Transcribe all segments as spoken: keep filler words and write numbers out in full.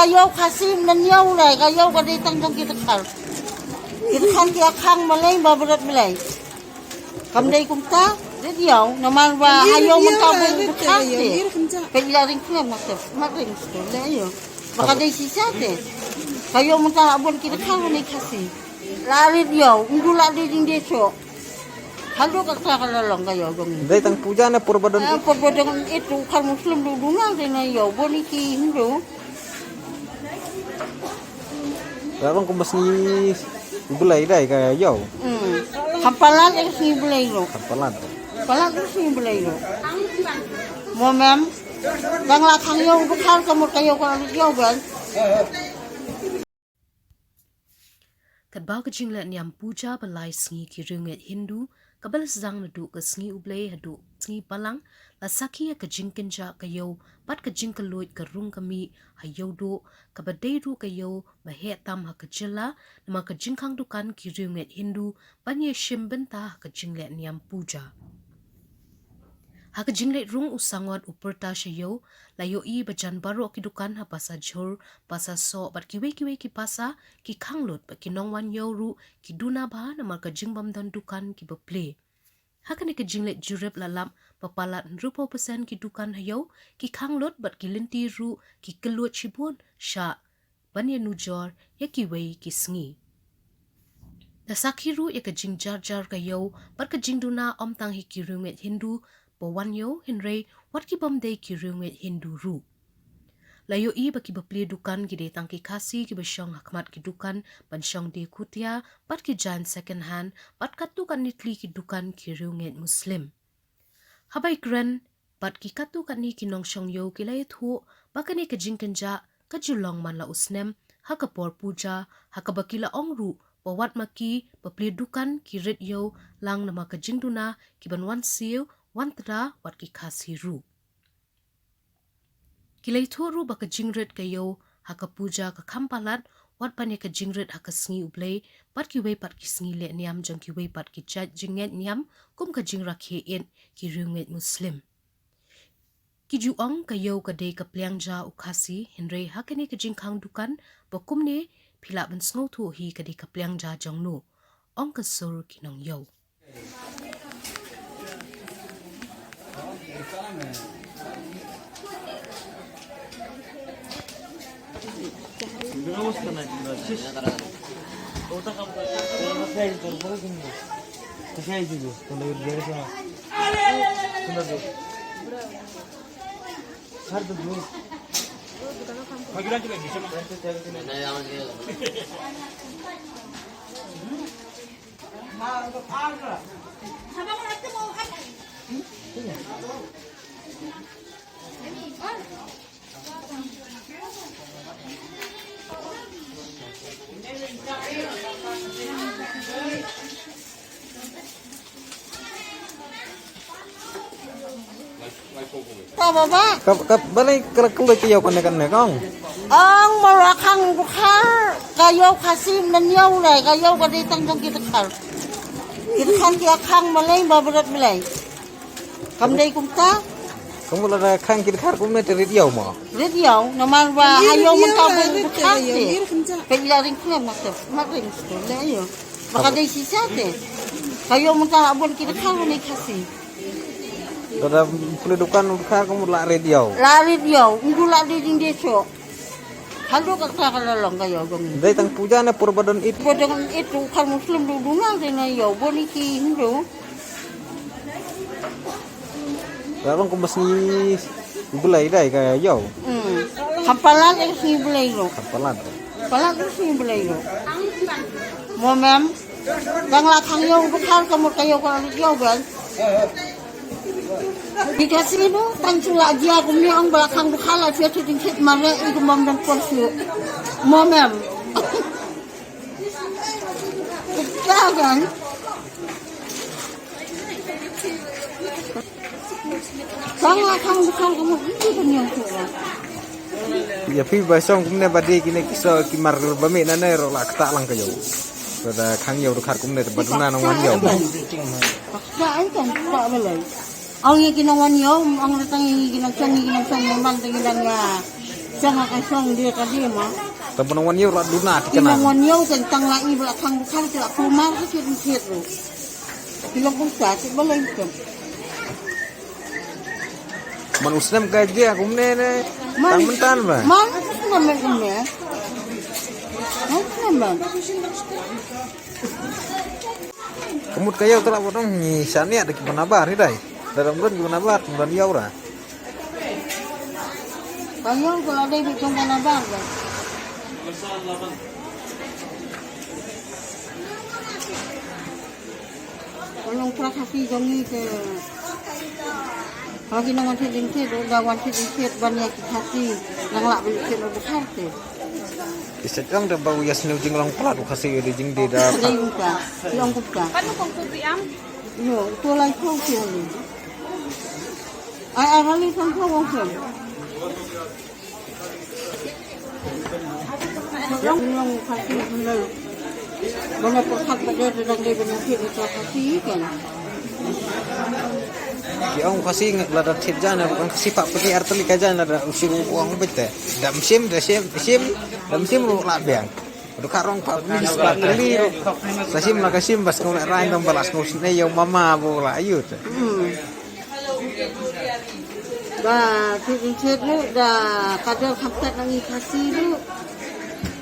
Ka ïew Khasi ym don ïew lei, ka ïew ka dei tang jong ki dkhar. Ki dkhar ki ïa khang Malay ba bret Malay. Kam dei kumta, rit ïew, namar ba ha ïew mynta bun dkhar te. Peit la ring khlem ma te, ma ring te, le ïew. Ba ka dei shisha te. Ka ïew mynta la bun ki dkhar ne Khasi. La rit ïew, yndu la dei jingdei shuh. Haduh katta ka la long ka ïew jong ngi. Dei tang puja ne purba don. Ah, purba don ïeit, u dkhar Muslim du duna dei na ïew, bun ki Hindu. Ka long kum ba sngi U Blei dei ka ïew. Hmm. Kham palat ïa ka sngi U Blei ruh. Kham palat. Palat ïa ka sngi U Blei ruh. Mo mem. Dang la khang ïew u dkhar ka mut ka ïew ka la rit ïew ben. Katba ka jingleh niam puja ba lai sngi ki riewngeit Hindu, kaba la sdang naduh ka sngi U Blei haduh sngi Balang, la sakhi ïa ka jingkynjah ka ïew bad ka jingkylluid ka rung ka mih ha ïew duh, kaba dei ruh ka ïew ba heh tam ha ka jylla, namar ka jingkhang dukan ki riewngeit Hindu ban ïashim bynta ha ka jingleh niam puja. Ha ka jingleit rung u sangot u pyrta sha ïew, la ïohi ba jan baroh ki dukan ha Pasar Jhur, Pasar Soh bad kiwei kiwei ki pasar ki khang lut bad ki nongwan ïew ruh ki duna bha namar ka jingbym don dukan kiba plie. Ha kane ka jingleit jurip la lap ba palat hynriewphew percent ki dukan ha ïew ki khang lut bad ki lynti ruh ki kylluid shibun shah ban ïanujor ïa kiwei ki sngi. La sakhi ruh ïa ka jingjar jar ka ïew bad ka jingduna ym tang hi ki riewngeit Hindu ba wan ïew hynrei wat ki bym dei ki riewngeit Hindu ruh. La ïohi ba kiba plie dukan ki dei tang ki Khasi kiba shong ha khmat ki dukan ban shong die khutia bad ki jaiñ second hand bad katto katne tylli ki dukan ki riewngeit Muslim. Haba ïakren bad ki katto katne ki nongshong ïew ki la ïathuh ba kane ka jingkynjah ka ju long man la u snem ha ka por puja, ha kaba ki la ong ruh ba wat ma ki ba plie dukan ki rit ïew lang namar ka jingduna ki ban wan siew wan tda wat ki Khasi ruh. Ki la ïathuh ruh ba ka jingrit ka ïew ha ka puja ka kham palat wat ban ïa ka jingrit ha ka sngi U Blei bad kiwei pat ki sngi leh niam jong kiwei pat ki jait jingngeit niam kum ka jingrakhe ïeit ki riewngeit Muslim. Ki ju ong ka ïew ka dei ka pliang ja u Khasi, hynrei ha kane ka jingkhang dukan ba kumne phi lah ban sngewthuh hi ka dei ka pliang ja jong no, ong ka sur ki nongïew. Ka baba. Ka, ka, balei ka la kylluid ka ïew kane kane kong? Ong ma la khang dkhar, ka ïew Khasi ym don ïew lei, ka ïew ka dei tang jong ki dkhar. Ki dkhar ki ïa khang Malay ba bret Malay. Kam dei kumta. Kumno la khang ki dkhar kumne te rit ïew mo? Rit ïew, namar ba ha ïew mynta bun dkhar te. Peit la ring khlem ma te, ma ring te le ïew. Ba ka dei shisha te. Ka ïew mynta bun ki dkhar ne Khasi. Lada pule dukan dkhar kumno la rit ïew? La rit ïew, yndu la dei jingdei shuh. Haduh katta ka la long ka ïew jong ngi. Dei tang puja ne purba don Eid? Purba don Eid, u dkhar Muslim du duna dei na ïew, bun ki Hindu. Ka long kum ba sngi U Blei dei ka ïew. Hmm. Kham palat ïa ka sngi U Blei ruh. Kham palat. Palat ïa ka sngi U Blei ruh. Mo mem. Dang la khang ïew u dkhar ka mut ka ïew ka la ïew ben. Ki Khasi no tang shu la jia kumne, ong ba la khang dkhar la shu shu ding khit mare i kumba ym don por shu. Mo mem. Ka kan. Tang la khang dkhar ka mut i kumne ong shu. Ïa phi ba shong kumne ba dei kine ki so ki mar ba mih na ne ruh la ktah lang ka ïew. Lada khang ïew dkhar kumne te ba duna nang wan ïew. Ktah ai kan ktah balei. Ong ïa ki nang wan ïew, ong la tang ïa ki nang shong, ïa ki nang shong, man tang ïa dang ïa. Shong ka shong dia ka dia ma. Te ban wan ïew la duna ti. Ki kana. Nang wan ïew tang tang la i ba la khang bukhang ti la kumar ka kit kit ru. Ki long kumta ti ba leng tem. Man u snem ka dia kumne ne. Man. Tang mentan ba. Man u snem ba kumne. Man u snem ba. Ka mut ka ïew te la ba dong ngi shaniah da ki ba nabar hi dai. Da dang don ki ba nabar ki ba ïew ra. Ka ïew ka la dei beit jong ka nabar ba. Ka long pra Khasi jong ngi te. Ha ki nang wan thied lynchied, da wan thied lynchied ban ïa ki Khasi, nang lah ban thied ba bukhar te. Isa jong da ba u ïasnoh jinglong palat u Khasi da jingdie da. Dei kumta, long kumta. Kan kong tu biang. Yo, tu lai kong tu ni. Ai ai hali kan kong kong. Long long Khasi bela. Bela pyrkhat ba dei dang dei bela thied ïa ka Khasi kan. Ki ong Khasi lada thied jan, ong Khasi pat pynïar tylli ka jan lada u shim u ong beit te. Dam shim, da shim, shim, dam shim ruh la biang. Ruh ka rong pat pynïar tylli ruh. Sa shim la ka shim bas ngau la rain dong balas ngau sne ïa u mama bo la ayu te. Hmm. Ba thied thied ruh da ka dor kham tat na ngi Khasi ruh.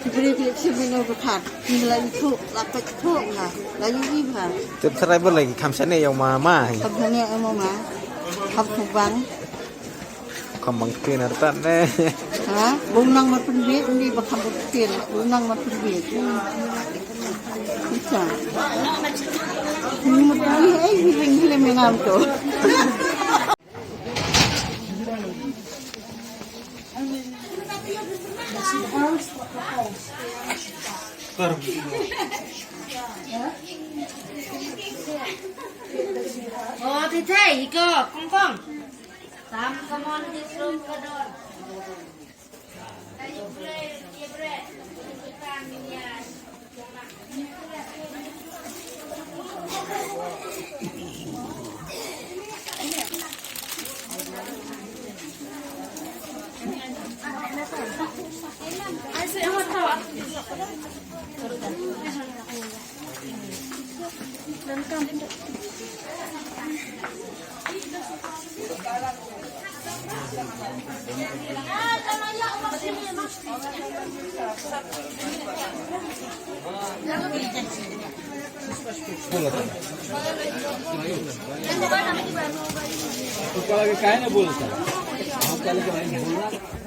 Ki briew ki leit shim ïa u dkhar. Ki la ithuh, la peit thuh nga. La ïohi bha. Tip tharai ba la ki kham shane ïa u mama hi. Kham shane ïa u mama. Kham subang. Kham bang ktien artat ne. Ha? Bun nang mat pynbieit, ni ba kham bang ktien. Bun nang mat pynbieit. Isa. Ni mat pynbieit, eh, hiling, hiling ngam tu. Oh, thei thei, iko, kong kong. Tam kamon di sum kadon. बोला था। ऊपर आके काहे ना बोलता? ऊपर आके काहे ना बोलता?